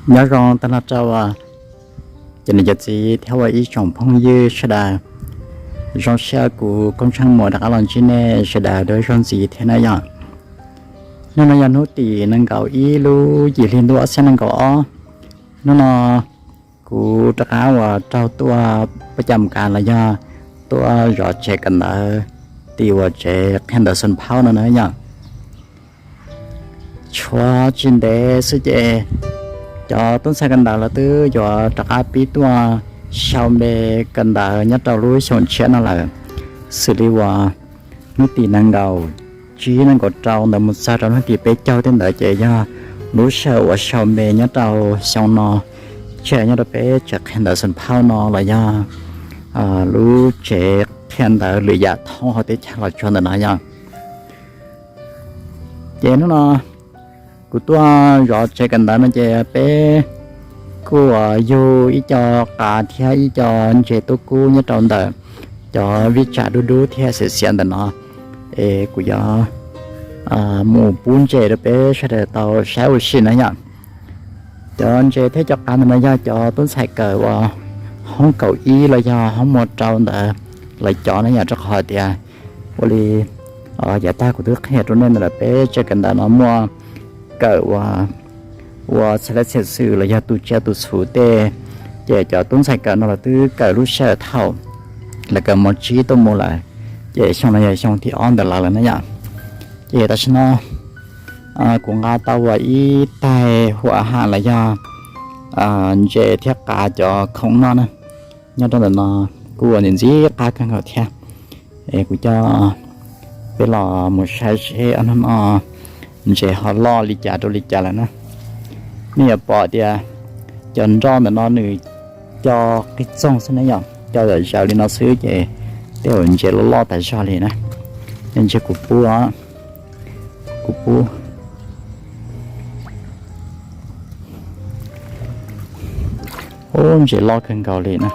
Nyob zoo tag nrho rau cov niam cov txiv thiab ua ib tsoom phooj ywg sawv daws. Zoo siab kuv Koob Tsheej Muas rov qab los ntsib nej sawv daws dua ib zaug ntxiv thiab na yom. Hnub no yog hnub tim nees nkaum ib lub yim hli ntuj ob txhiab nees nkaum ob. Hnub no kuv rov qab uas raug tuaj pab cam kas los yog tuaj zov tsev kawm ntawv tim uas tsev qhia ntawv Xoo Phaub no na yom. Tshuav tsis ntev xwb ces cov tub ntxhais kawm ntawv lawv twb yuav rov qab pib tuaj sau npe kawm ntawv nyob rau lub xyoo tshiab no lawm. Xws li uas hnub tim nees nkaum tsib nees nkaum rau ntawd mus txog rau hnub tim peb caug tej ntawd ces yog lub sij hawm uas sau npe nyob rau xyoo no, tsis hais nyob rau peb tsev qhia ntawv Xoo Phaub no los yog lub tsev qhia ntawv lwm yam thoob hauv teb chaws los tsuag ntawm no yog. Ces hnub no kuv tuaj zov tsev kawm ntawv no ces peb kuj yug ib co qav thiab ib co ntses tuaj kub nyob rau ntawm cov vij tsam dub dub thiab xiav xiav ntawm no, es kuv yuav mus pub ntses rau peb sawv daws tau saib ua si na yom. Cov ntses thiab cov qav ntawm no yog cov tub ntxhais kawm uas hoob kaum ib los yog hoob muaj rau ntawd lawv cov na yom, rau qhov tias ua li yav tag kuv twb qhia rau nej ntawm peb tsev kawm ntawv no muaj kawm ua txhia lej txhia xwm los yog tu tsiaj tu txhu tej, ces cov tub ntxhais kawm no lawv twb kawm lub sij hawm thaum lawv kawm mos tsib tuaj mus lawm, ces xyoo no yog xyoo thib ob ntawm lawv lawm na yom. Ces tam sim no kuv nqa tau ua ib taig huam ham los yog ntses thiab qav cov khoom noj na, nyob rau ntawm no kuj ua ntxim ntxim qab kawg nkaus thiab. Es kuv coj peb los mus saib seb ob hnub no ntses ho loj li cas rau li cas lawm na. Nej yuav pom tias cov nroj ntawm no nws co qig txoog xwb na yom, co zam zaws li no xwb ces tej zaum ntses loj loj tas zog li na. Nej ntsia kuv pub, kuv pub, ub, ntses loj kawg nkaus li na,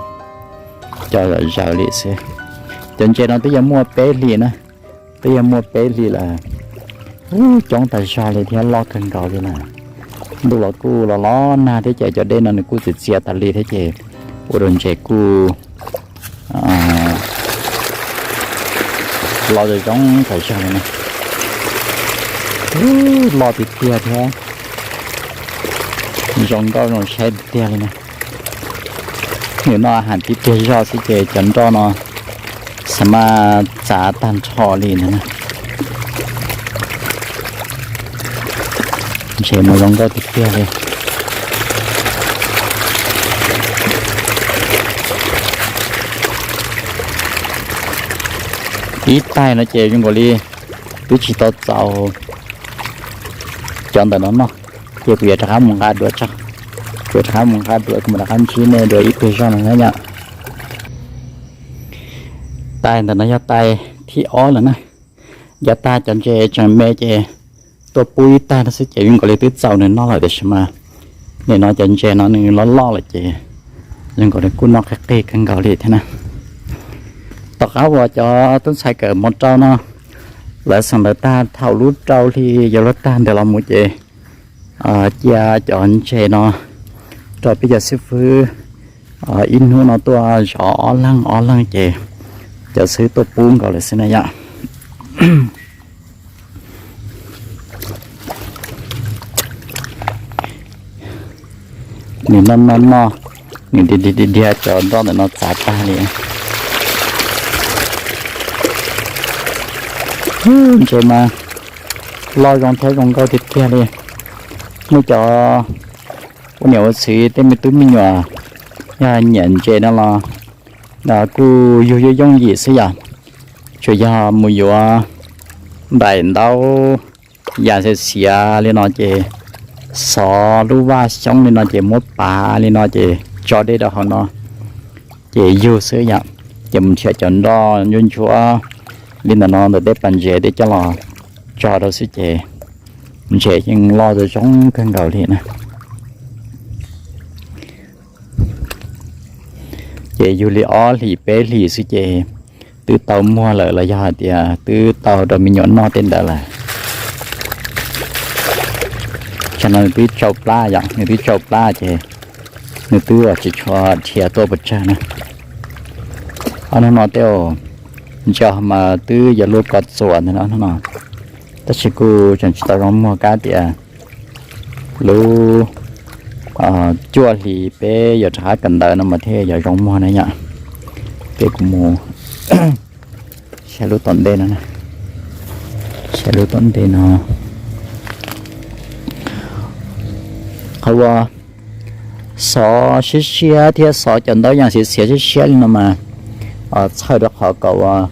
co zam zaws li xwb. Cov ntses no twb yuav muaj peb hlis na, twb yuav muaj peb hlis lawm. Ub, coob tas zog li thiab loj kawg nkaus li lawm. Ntuj los kuj los los nag thiab ces cov dej no nws kuj txias txias tas li thiab ces ua rau ntses kuj loj zoo zoo tas zog li na. Ub, loj tiag tiag thiab zoo nkauj zoo saib tiag tiag li na. Nim no hais tiag tiag zog xwb ces cov nroj no xav mas txav tag nrho li ntag na. Ntses mas zoo nkauj tiag tiag li. Ib taig no ces zoo nkaus li twb tsis tau txaus cov ntawm no noj, ces kuv yuav rov qab mus nqa duav tso. Kuv yuav rov qab mus nqa duav, kuv mam rov qab ntsib nej dua ib pliag zog no na yom. Taig ntawm no yog taig thib ob lawm na. Yav tag cov ntses tseem me ces tuaj pub ib taig no xwb ces zoo nkaus li twb txaus nws noj lawm, tiam sis mas nim no cov ntses no nws loj loj lawm ces zoo nkaus li kuj noj qig qig kawg nkaus li thiab na. Tom qab uas cov tub ntxhais kawm mos rau no lawv xeem lawv tag thaum lub rau hli yuav luag tag ntawd los mus ces cia cov ntses no rau peb cov xib fwb ib hnub no tuaj zov ob leeg ob leeg ces cov xib fwb tuaj pub nkaus lawm xwb na yom. Nws noj noj noj, nws dhia dhia dhia, cov nroj ntawm no txav tag li. Ntses mas loj zoo thiab zoo nkauj tiag tiag li. Nej cov ua niam ua txiv tej me tub me nyuam yog nyiam ntses no los kuj yug yooj yooj yim xwb yom. Tsuas yog mus yuav nplaim ntaub yam xiav xiav li no ces xov lub vaj xyoob li no ces muab pav li no ces tso dej rau hauv no ces yug xwb yom. Ces mus nrhiav cov nroj ntsuab ntsuab li ntawm no ntawm tej pas ntses tej coj los tso rau xwb ces ntses yeej loj zoo zoo kawg nkaus li na. Ces yug li ob hlis peb hlis xwb ces twb tau muag lawm los yog hais tias twb tau rau me nyuam noj tej ntawd lawm. Tam no nws twb tsau plab yom, nws twb tsau plab ces nws twb tsis tshua dhia tuaj pes tsawg na. Ob hnub no tej ntses mas twb yuav luaj ko txuas ntawm no no, tab sis kuj tseem tsis tau zoo muag, kab tias lub cuaj hlis peb yuav rov qab kawm ntawv no mas thiaj yuav zoo muag na yom. Ces kuv mus saib lub tom ntej no, saib lub tom ntej no. Qhov uas xov siab siab thiab xov cov ntaub yaj xiav xiav siab siab li no mas txhawj rau qhov kom uas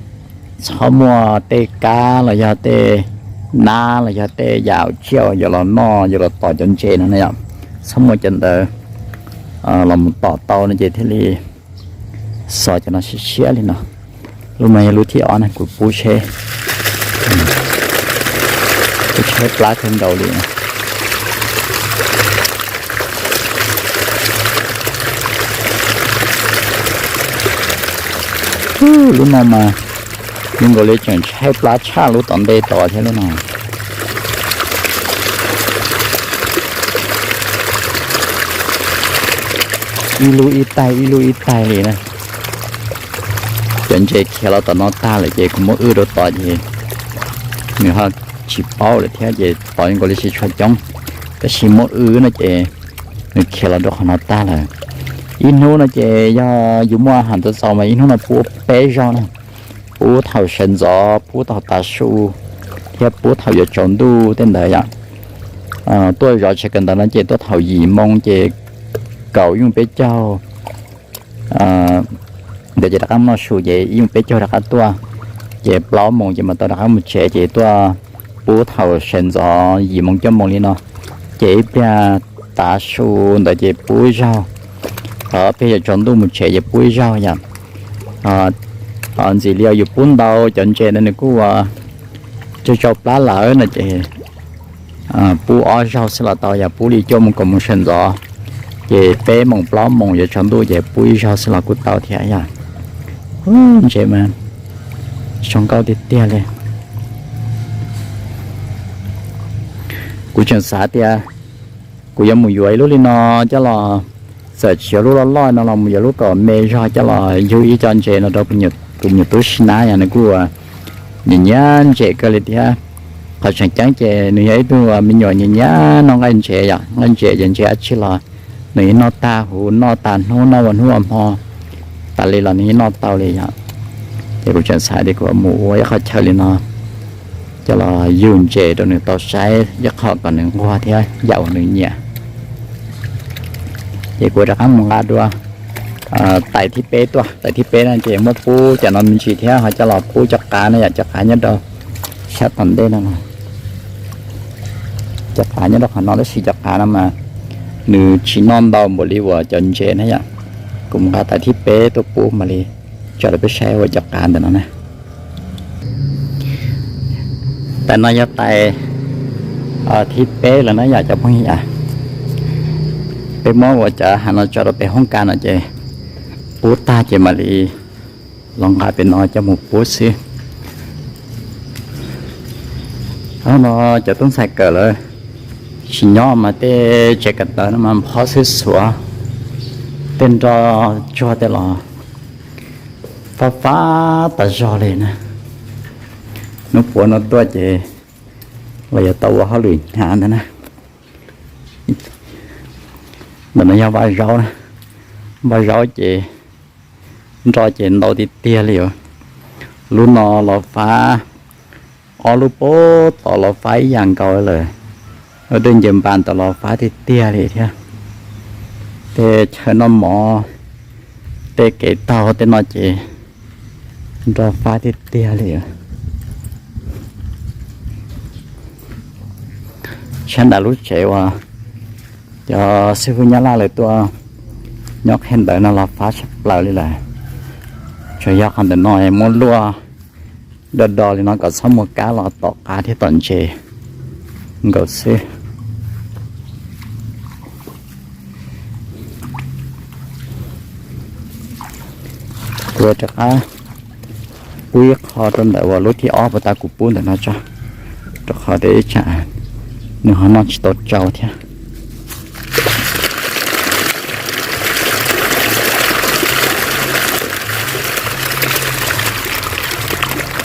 txhob muaj tej kab los yog tej nab los yog tej yam tsiaj uas yuav los noj yuav los tom cov ntses no na yom. Txhob muaj cov ntawd los mus tom tau no ces thiaj li xov cov no siab siab li no. Lub no yog lub thib ob na, kuv pub seb, kuv tshaib plab kawg nkaus li. Lub no mas zoo nkaus li tseem tshaib plab tshaj lub tom ntej tod thiab lub no. Ib lub ib taig ib lub ib taig li na. Cov ntses khiav los tom no tag lawm ces kuv muab wb rau tod ces nws ho tsis paub lawm thiab ces tod zoo nkaus li tsis tshua coob, tab sis muab wb no ces nws khiav los rau qhov no tag lawm. Ib hnub no ces yog yus muaj a has txaus mas ib hnub no pub peb zaug na, pub thaum sawv ntxov, pub thaum tav su, thiab pub thaum yuav tsaus ntuj tej ntawd yom. Tuaj zov tsev kawm ntawv no ces tuaj thaum yim moo ces kaum ib moo peb caug ntawd ces rov qab noj su ces ib moo peb caug rov qab tuaj, ces plaub moo ces mam tau rov qab mus tsev ces tuaj pub thaum sawv ntxov yim moo cuaj moo li no, ces ib pliag tav su ntawd ces pub ib zaug, ho ib pliag yuav tsaus ntuj mus tsev ces pub ib zaug yom. Ntxim li yus pub ntau cov ntses ntawd nws kuj ua tsau tsau plab lawm no ces pub ob zaug xwb los tau, yog pub li cuaj moo kaum moo sawv ntxov, ces peb moo plaub moo yuav tsaus ntuj ces pub ib zaug xwb los kuj tau thiab yom. Ntses mas zoo nkauj tiag tiag li. Kuv tseem xav tias kuv yuav mus yuav ib lub li no coj los, txawm tsis yuav lub loj loj no los mus yuav lub kom me zog coj los yug ib co ntses no rau kuv nyuam tub Sib Nab, yog nws kuj nyiam nyiam ntses kawg li thiab. Qhov tseem ceeb ces nws yog ib tug me nyuam nyiam nyiam noj nqaij ntses yom, nqaij ntses ces ntses dab tsi los nws yeej noj tag huv noj tag hnub noj ua hnub ua hmo tas li los nws yeej noj tau li yom. Ces kuv tseem xav tias kuv mus ua ib qho chaw li no coj los yug ntses rau nws tau saib ib qho kom nws nquag thiab yam uas nws nyiam. Ces kuv rov qab mus nqa dua tais thib peb tuaj, tais thib peb no ces muab pub cov no me ntsis thiab ho coj los pub cov qav no yom, cov qav nyob rau sab tom ntej no. Cov qav nyob rau qhov no tab sis cov qav no mas nws tsis noj ntau npaum li uas cov ntses na yom. Kuv mus nqa tais thib peb tuaj pub mam li tso rau peb saib ua cov qav ntawm no na. Tais no yog tais thib peb lawm na yom cov phooj ywg. Peb muab ua cov hav no tso rau pem hoob kas no ces pub tag ces mam li los nqa pem no coj mus pub xwb. Hnub no cov tub ntxhais kawm lawm tsis nyob mas tej tsev kawm ntawv no mas phob xwb xuav, tej nroj tsuag tej los fab fab tas zog li na. Hnub puav no tuaj ces los yuav tau ua hauj lwm hnyav ntag na. Ntawm no yog vaj zaub na, vaj zaub ces nroj ces ntau tiag tiag li os. Lub no los fab ob lub puag tod los fab ib yam nkaus lawm. Lub dej ncaws npas ntawd los fab tiag tiag li thiab. Tej chaw noj mov, tej kev taug tej no ces nroj fab tiag tiag li. Sab nram lub tsev uas cov xib hwb Nyab Laj lawv tuaj nyob qhia ntawv no los fab tshaj plaws li lawm. Tsuas yog qhov ntawm no muab luaj do do li no kom txhob muaj kab los tom qav thiab tom ntses nkaus xwb. Kuv rov qab pub ib qho rau ntawm uas lub thib ob puas tas kuv pub ntawm no tso, rau qhov tej ib tsam nws ho noj tsis tau tsau thiab.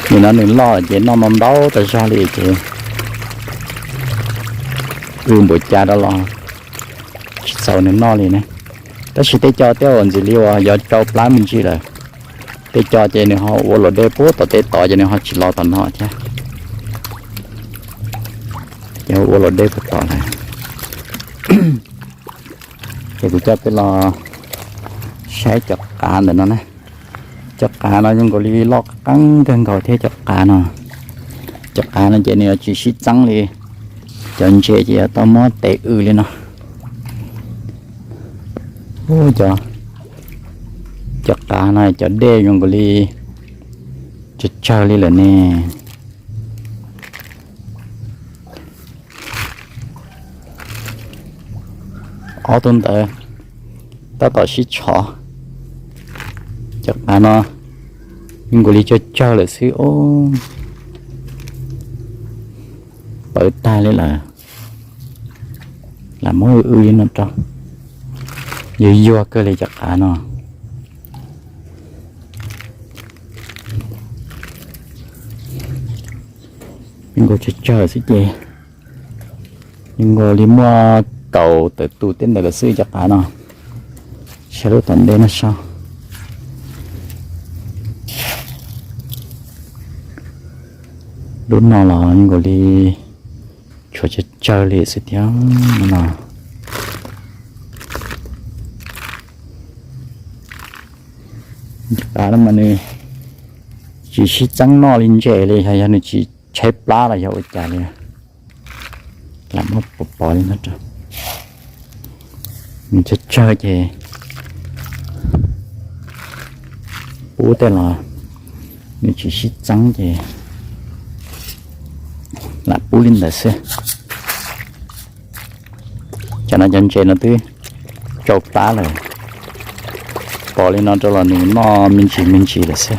Nim no nws loj ces noj ntau ntau tas zog li ces wb npaum cas rau los tsis txaus nws noj li ne. Tab sis tej co tej uas ntxim li uas yuav tsau plab me ntsis lawm, tej co ces nws ho ua luam dej puag tom tej tod ces nws ho tsis los tom no thiab. Ces ua luam dej puag tom lawm. Ces kuv coj peb los saib cov qav ntawm no na. Cov qav no zoo nkaus li loj qeeb kawg nkaus thiab cov qav no. Cov qav no ces nws yuav tsis sib txeeb li cov ntses ces yuav tau muab tev w li no. Ua cov, cov qav no cov dej zoo nkaus li tsawg tsawg li lawm ne. Ob tug ntawd tab tom sib tshov. Cov qav no nkaus li tsawg tsawg lawm xwb os. Pawv tag li lawm. Lam muab w li no rau. Yuag yuag kawg li cov qav no. Nkaus tsawg tsawg xwb ces nkaus li muaj kaum tawm tus tej ntawd lawm xwb cov qav no. Saib lub tom ntej no saib. Lub no los nkaus li tshuav tsawg tsawg li xwb thiab no. Cov qav no mas nws tsis sib txeeb noj li ntses li, yog nws tsis tshaib plab los yog ua cas li. Lam muab pov pov li no rau. Nws tsawg tsawg ces pub tej los nws tsis sib txeeb ces lam pub li ntawd xwb. Cov no cov ntses no twb tsau plab lawm, pov li no rau los nws noj me ntsis me ntsis lawm xwb.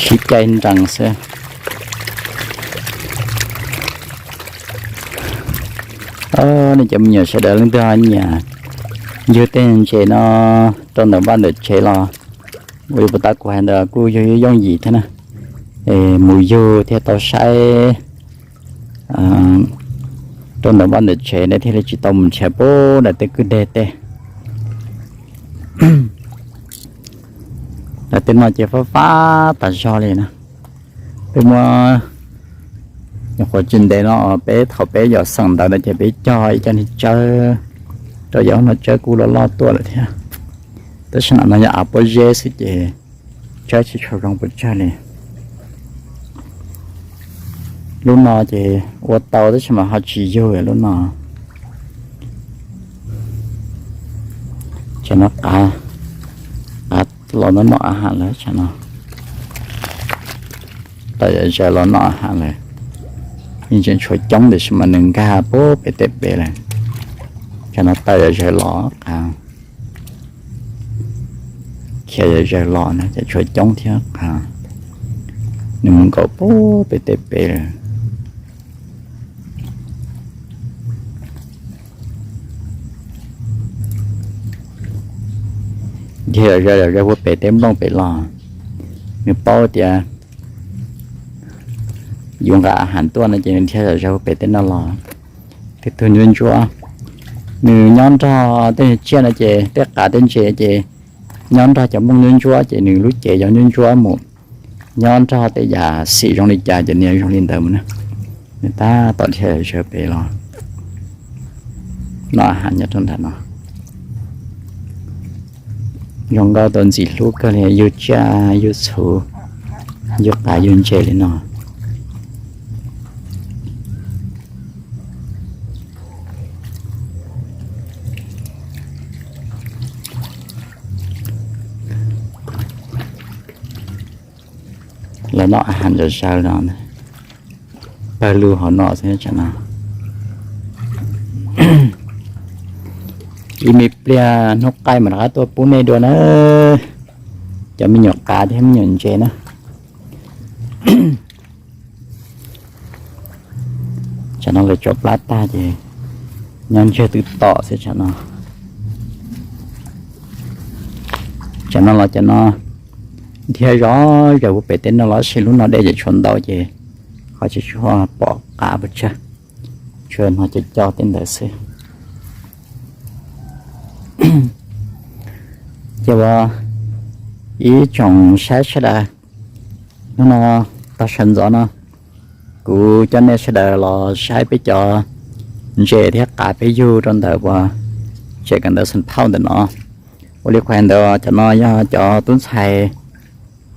Sib caij nrees xwb. Nej cov me nyuam sawv daws leej twg ho nyiam yug tej ntses no rau ntawm vaj ntawm tsev los ua li puas tab kuv hais ntawd kuj yog yooj yim thiab na. Es mus yug thiaj tau saib rau ntawm vaj ntawm tsev ne thiaj li tsis tau mus nrhiav puag nram tej kwj deg tej. Nram tej no ces fab fab tas zog li na. Peb muab nyuam qhuav tsis ntev no peb thaum peb yos xeem ntawd no ces peb cog ib co niag tsawb rau yav no tsawb kuj loj loj tuaj lawm thiab. Tab sis no no yog av pob zeb xwb ces tsawb tsis tshua zoo pes tsawg li. Lub no ces ua tau tab sis mas ho tsis yug lub no. Tsam no qav, qav los noj noj a has lawm tsam no. Tawm yam zaws los noj a has lawm. Yeej tseem tshuav coob tiam sis mas nws nkag puag pem tej pem lawm. Tsam no tawm yam zaws los qav, khiav yam zaws los na ces tshuav coob thiab qav. Nws mus nkaum puag pem tej pem lawm. Dhia zom zaws zom zaws puag pem tej nplooj pem los. Nws paub tias yus nqa a has tuaj no ces nws dhia zom zaws puag pem tej no los. Tej tug ntsuab ntsuab, nws nyob nrog tej tsiaj no ces tej qav tej ntses ces nyob nrog cov nplooj ntsuab ntsuab ces nws lub cev yog ntsuab ntsuab mus. Nyob nrog tej yam xim zoo li cas ces nws zoo li ntawd mus na. Nws tab tom dhia zom zaws pem los noj a has nyob rau nram no. Zoo nkauj tau ntxim hlub kawg li, yug tsiaj yug txhu, yug qav yug ntses li no. Lawv noj a has zom zaws no, pawg lug hauv no xwb tsam no. Ib me pliag hnub qaij mam rov qab tuaj pub nej dua na, cov me nyuam qav thiab me nyuam ntses na. Tsam no lawv tso plab tag ces nyob ntsiag twb tom xwb tsam no. Tsam no los cov no dhia zov zaws puag pem tej no los sis lub no dej ces tshuav ntau ces qhov tsis tshua pom qav pes tsawg, tsuas hnov co co tej ntawd xwb. Ces ua ib tsoom saib sawv daws, hnub no tag sawv ntxov no kuv coj nej sawv daws los saib peb cov ntses thiab qav peb yug rau ntawm uas tsev kawm ntawv Xeem Phauj ntawm no. Ua li qhov ntawd cov no yog cov tub ntxhais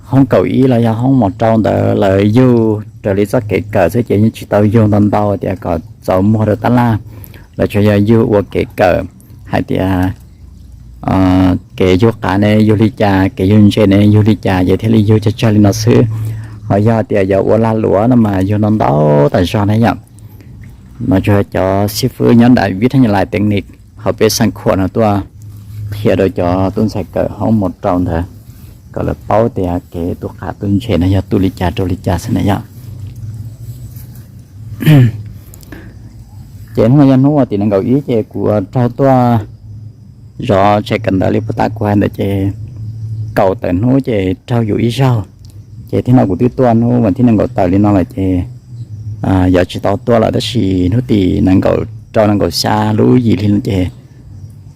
hoob kaum ib los yog hoob mos rau ntawd lawv yug raws li txoj kev kawm xwb ces yeej tsis tau yug ntau ntau tias kom txaus muag rau tab laj. Lawv tsuas yog yug ua kev kawm hais tias kev yug qav ne yug li cas, kev yug ntses ne yug li cas ces thiaj li yug tsawg tsawg li no xwb. Ho yog tias yuav ua lag luam no mas yug ntau ntau tas zog na yom. No tsuas cov xib fwb nyob nram Vib Thaj Nyab Laj Technique hauv peb Xeem Khuam no tuaj qhia rau cov tub ntxhais kawm hoob mos rau ntawd kom lawv paub tias kev tu qav tu ntses no yog tu li cas rau li cas xwb na yom. Ces hnub no yog hnub tim nees nkaum ib ces kuv raug tuaj zov tsev kawm ntawv li puag ta kuv hais ntawd ces kaum tawm hnub ces raug yus ib zaug. Ces thib no kuv twb tuaj hnub vas thib nees nkaum tawm li no lawm ces yuav tsis tau tuaj lawm tab sis hnub tim nees nkaum rau nees nkaum xya lub yim hli no ces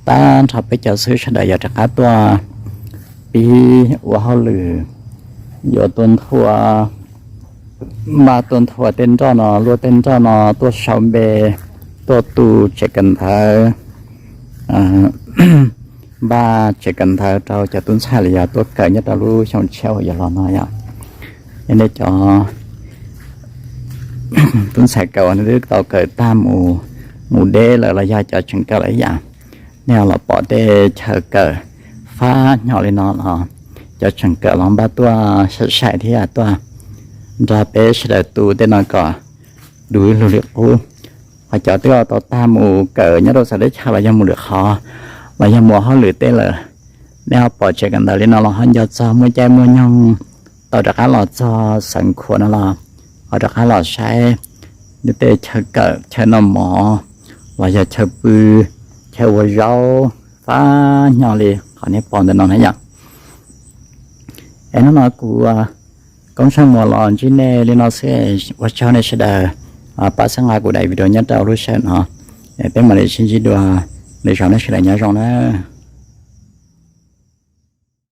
tag nrho peb cov xwb sawv daws yuav rov qab tuaj pib ua hauj lwm, yuav tuaj nthua, npaj tuaj nthua tej nroj no, luaj tej nroj no, tuaj sau npe, tuaj tu tsev kawm ntawv, npaj tsev kawm ntawv rau cov tub ntxhais los yog tuaj kawm nyob rau lub xyoo tshiab uas yuav los no yom. Yog nej cov tub ntxhais kawm uas nej twb tau kawm tag mus, mus deb lawm los yog cov tseem kawm lawm ib yam, nej ho los pom tej chaw kawm fab nyo li no los cov tseem kawm los npaj tuaj saib saib thiab tuaj nrog peb sawv daws tu tej no kom du ib lug li qub. Ho cov twb tau tag mus kawm nyob rau txawv teb chaws los yog mus lwm qhov los yog mus hauj lwm tej lawm, nej ho pom tsev kawm ntawv li no los ho nco txog muaj caij muaj nyoog tau rov qab los txog Xeev Khuam no los ho rov qab los saib tej chaw kawm, chaw noj mov los yog chaw pw, chaw ua zaub fab nyo li qhov nej pom ntawm no na yom. Es hnub no kuv Koob Tsheej Muas los ntsib nej li no xwb, ua tsaug nej sawv daws pab txhawb nqa kuv daim video nyob rau lub sij hawm no. Peb mam li sib ntsib dua, lwm zaus nej sawv daws nyob zoo na.